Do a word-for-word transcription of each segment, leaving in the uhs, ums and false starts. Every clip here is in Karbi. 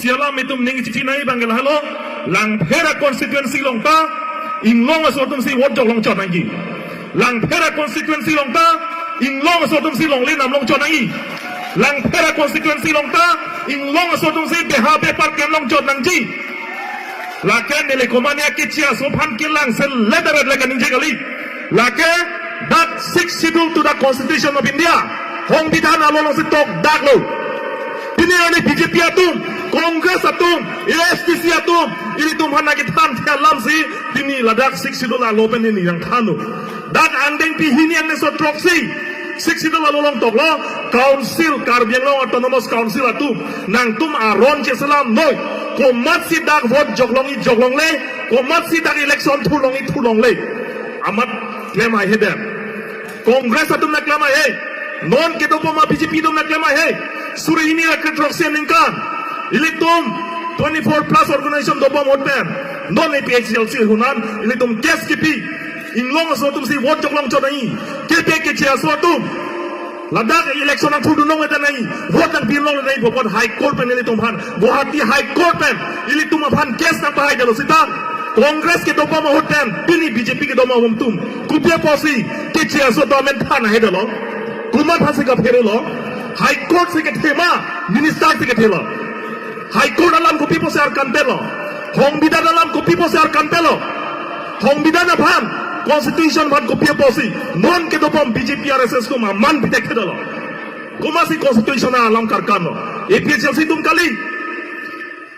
Sialam itum ning chichinai abang lahelo, Langpher a constituency along ta Inglong aso atum si vote joklong chot nangji. Langpher a constituency along ta Inglong aso atum si longle nam long chot nangji. Langpher a constituency along ta Inglong aso atum si beha bepar klem long chot nangji. Lake neli komane keche aso aphan kelang se letter le kaningje kali. Lake dak Sixth Schedule to the Constitution of India, Songbidhan along si tokdaklo. Pini arni B J P atum, Congress atum, A S D C atum, ilitum aphan nangkethan the alam si pini ladak Sixth Schedule alo pen neli nangthanlo. Dak angdengpi hini angni so throksi Sixth Schedule alo along toklo, Council, Karbi Anglong Autonomous Council atum, nangtum aron cheselam noi, komatsi dak vote joklongji joklongle, komatsi dak election thurlongji thurlongle. Amat klem haihe dem. Congress atum nangklem haihe. Non kedobom a B J P atum nangklem haihe. Suri hini ra kre throksi aningkan ilitum twenty-four plus organization dobom ahut pen non A P H L C ahut an ilitum case kipi. Inglong aso atum si vote joklong chot nangji. Kepi keche aso atum. Ladak election nangthurdun longle tangte nangji, vote nangpi longle tangte nangji pu apot High Court pen ilitum aphan, Guwahati High Court pen ilitum aphan case nangpahaidetlo seta, Congress kedobom ahut pen pini B J P kedobom atum, kopi apotsi keche aso atum amen than haidetlo? Komat aphansi kapherelo? High Court si kethe ma, minister si kethelo? High Court alam kopi apotsi arkan pelo? Songbidhan alam kopi apotsi arkan pelo? Songbidhan aphan, Constitution aphan kopi apotsi non kedobom B J P R S S atum aman pitek thedetlo? Komatsi Constitution alam karkanlo? A P H L C atum kali.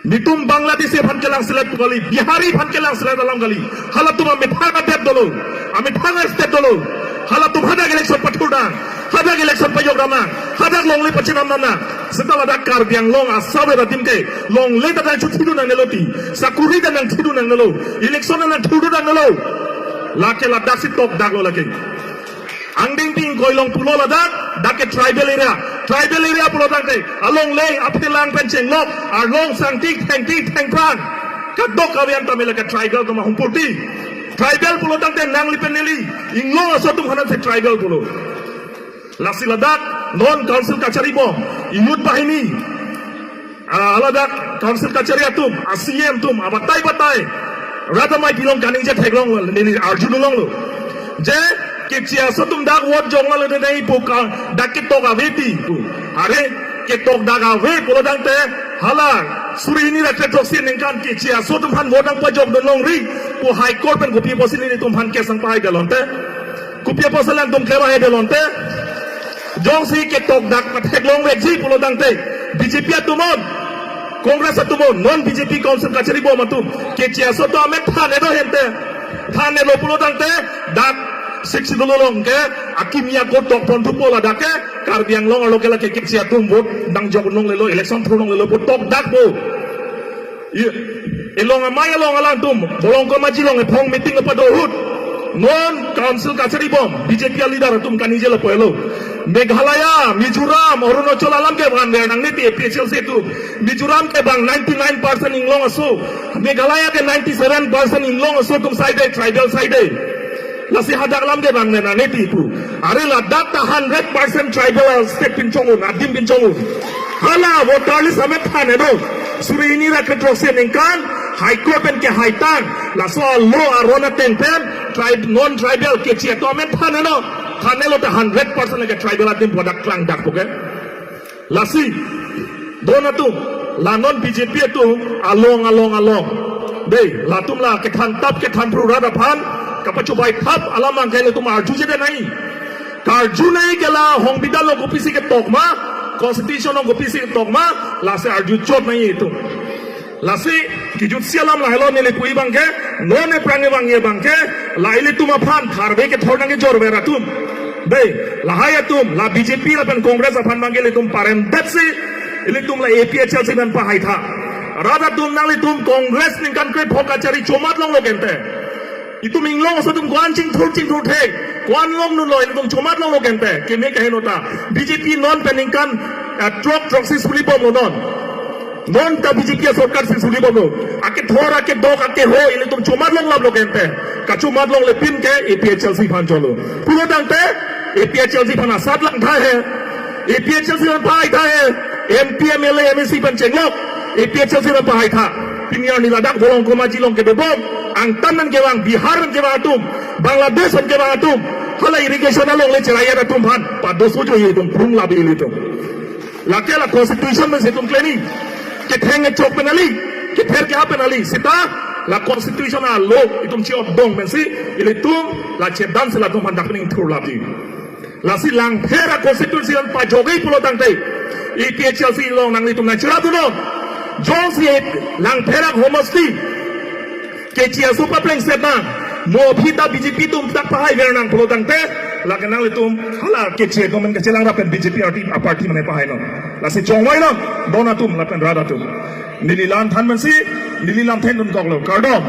Netum Bangladeshi aphan kelang selet kali, Bihari aphan kelang selet alam kali. Halatum amethang adet dolo, amethang a-state dolo. Halatum hadak election pathurdang, hadak election pajokdamnang, hadak longle pachinamnang. Seta ladak Karbi Anglong asap adim ke longle ta nangchithidun nangnelo ti, sakuri ta nangthidun nangnelo, election nangthurdun nangnelo. Lake ladak si tokdaklo lake. Angdengpi ingkoi along pulo ladak, dak ke tribal area. Tribal area pulo tangte alongle aphelang pen chenglok, arlong sangtik thengtik thengphrang, kadokave an tame lake tribal atum ahum purti. Tribal pulo tangte nangli pen neli, Inglong aso atum aphan si tribal pulo. Lasi ladak non council kachari bom, youth banghini, ah, ladak council kachari atum, a-C E M atum, abatai batai rat amei pilong kaningje theklong, neli arjulonglo. Je keche aso atum dak vote joklongle tangte nangji pu ka, dak ketok ave ti pu. Are, ketok dak ave pulo tangte, hala suri hini ra kre throksi aningkan keche aso atum aphan vote nangpajokdun longri pu High Court pen kopi apotsi nelitum aphan case nangpahaidetlo tangte? Kopi apotsi alangtum klem haidet tangte? Jongsi ketok dak patheklong vekji pulo tangte, B J P atum non, Congress atum non, non B J P council kachari bom atum, keche aso atum amen than-etlo hente. Than-etlo pulo tangte, dak Sixth Schedule along ke akimi ako tokpon thupo, ladak ke Karbi Anglong arlo ke lake keche atum vote nangjok longlelo, election thur longlelo pu tokdakpo. Ye, elong amei along alangtum, Bolongkom Aji along ephong meeting pado ahut, non council kachari bom, B J P a-leader atum kaningje lapu helo. Meghalaya, Mizoram, Arunachal alam ke vanver nangne ti A P H L C atum. Mizoram ke bang ninety-nine percent Inglong aso, Meghalaya ke ninety-seven percent Inglong aso atum saide, tribal saide. Lasi hadak alam ke bang nangne ti pu. Are ladak ta hundred percent tribal state pinchong un, adim pinchong un. Hala voter list amen than-etlo. Suri hini ra kre throksi aningkan High Court pen kehaitang, laso alo aron ateng pen tribe, non tribal keche atum amen than-etlo. Than-etlo ta hundred percent lake tribal adim pu dak klangdakpo ke. Lasi, don atum, la non B J P atum along along along. Dei, latum la kethan tap kethan phru rat aphan kapachobei thap alam abang ke ilitum arjuje nangji. Karju nangji ke la Songbidhan along kopisi ketok ma, Constitution along kopisi ketok ma, lasi arju chot nangji itum. Lasi kejutsi alam lahelo neli pu abang ke, non ephrang abang ye abang ke, la ilitum aphan tharve kethor nangkejor ver atum. Dei, lahai atum, la B J P lapen Congress aphan abang ke ilitum paremdetsi, ilitum la A P H L C aphan pahaitha. Rat atum, nanglitum Congress ningkan krepho kachari chomat longlo kente. Itum Inglong aso atum ko-an chingthur chingthur thek, ko-an longdunlo, ilitum chomat longlo kente, keme kaheno ta. B J P non pen ningkan, eh, throk throksi suli bomlo non. Non ta B J P asorkar si suli bomlo. Akethor, akedok, akeho, ilitum chomat longlaplo kente. Kachomat longle pin ke A P H L C aphan cholo. Pulo tangte A P H L C aphan asat langtha he. A P H L C aphan pahaitha he. M P, M L A, M A C aphan chenglok. APHLC nangpahai tha. Pini arni ladak Volongkom aji along kedobom, angtan pen kevang, Bihar pen kevang atum, Bangladesh pen kevang atum, hala irrigation along le cheraiyat atum aphan padoso jo itum, phrung labi ilitum. Lake la constitution pensi itum kleni. Ketheng kechok pen kali, kether keha pen kali. Seta la constitution alo itum chi-otdong pensi ilitum la chedan si latum aphan dak ning thur labi. Lasi Langpher a constituency an pajok-i pulo tangte, APHLC along nanglitum nangcherap dunnon. Jongsi Langpher a homosti keche aso paplengset nang, mo aphi ta BJP atum dak pahaiver nang pulo tangte, lake nanglitum hala keche atum pen kachelang rap pen BJP party, a party mane pahainon. Lasi chongvainon, don atum lapen rat atum. Neli lam than pensi, neli lam than dun koklo. Kardom.